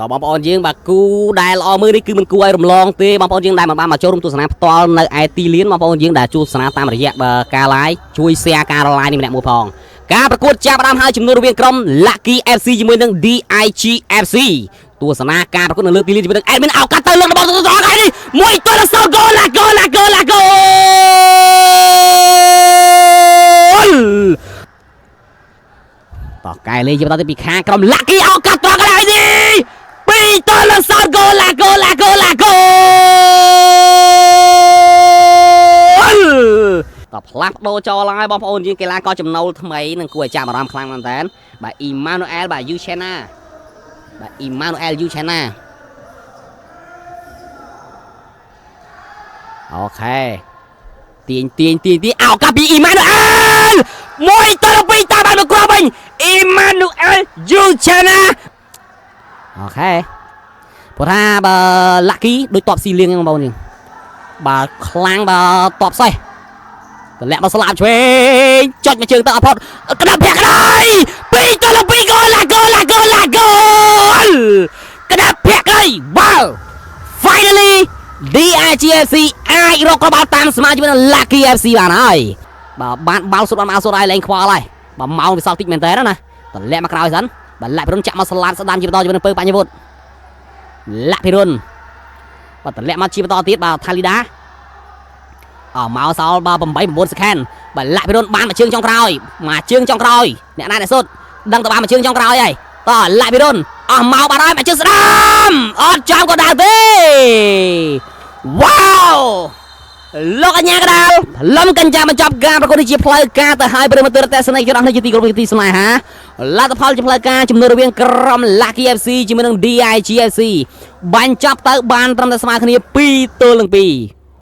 តបងប្អូនយើងបាទគូដែលល្អមើលនេះគឺមិនគួរឲ្យរំលងទេបងប្អូនយើងដែលមិនបានមកចូលរួមទស្សនាផ្ទាល់នៅឯទីលានបងប្អូនយើងដែលជួសនាតាមរយៈបាទការ live ជួយ share ការ live នេះម្នាក់មួយផងការប្រកួតចាប់ផ្ដើមហើយចំនួនរវាងក្រុម Lucky FC ជាមួយនឹង DIG FC ទស្សនាការប្រកួតនៅលើទីលានជាមួយនឹង admin ឱកាសទៅលើរបស់ទៅត្រង់ហើយនេះ1-0គោឡាគោឡាគោឡាគោលតោះកែលេងជាបន្តទៅពីខាងក្រុម Lucky ឱកាសត្រង់កន្លែងនេះ2-0គោឡាគោឡាគោឡាគោលតោះផ្លាស់ប្ដូរចោលហើយបងប្អូនយើងកីឡាករចំណូលថ្មីនឹងគួរឲ្យចាប់អារម្មណ៍ខ្លាំងមែនតើបាទអ៊ីម៉ានូអែលបាទយូឆេណាបាទអ៊ីម៉ានូអែលយូឆេណាOK ទាញទាញទាញទាញឱកាសពីអ៊ីម៉ានូអែល1-2តាមបានមកគ្រាប់វិញអ៊ីម៉ានូអែលយូឆេណាOK ព្រោះថាបើឡាក់គីដូចតបស៊ីលៀងហ្នឹងបងប្អូនយើងបើខ្លាំងបើតបសេះតម្លាក់មកស្លាប់ឆ្វេងចុចមកជើងទៅអត់ផុតក្តាប់ភក្តី2-2គោលឡាគោលឡាគោលឡាគោលក្តាប់ភក្តីវ៉ាវ Finally DIGFC អាចរកគ្រាប់បាល់តាមស្មារតីជាមួយនឹង Lucky FC បានហើយបាទបានបាល់សុទ្ធបានបាល់សុទ្ធហើយលែងខ្វល់ហើយបាទម៉ោងវាសល់តិចមែនតើណាតម្លាក់មកក្រោយសិនបាទលាក់ពិរុនចាក់មកស្លាប់ស្ដាំជាបន្តជាមួយនឹងពៅបញ្ញវុធលាក់ពិរុនបាទតម្លាក់មកជាបន្តទៀតបាទថាលីដាអមកសល់បាទ8 9 second បាទលាក់ពិរុនបានមួយជើងចុងក្រោយមួយជើងចុងក្រោយអ្នកណាអ្នកសុទ្ធដឹងតើបានមួយជើងចុងក្រោយហើយតោះលាក់ពិរុនអស់មកបាត់ហើយមួយជើងស្ដាំអត់ចំក៏ដើរទេវ៉ាវលោកអញ្ញាកដាលលំកញ្ចាំបញ្ចប់ការប្រកួតនេះជាផ្លូវការទៅហើយប្រិមត្តទស្សនិកជនអស់នេះជាទីគោរពទីស្នេហាលទ្ធផលជាផ្លូវការចំនួនរវាងក្រុម Lucky FC ជាមួយនឹង DIG FC បាញ់ចាប់ទៅបានត្រឹមតែស្មើគ្នា2ទល់នឹង2។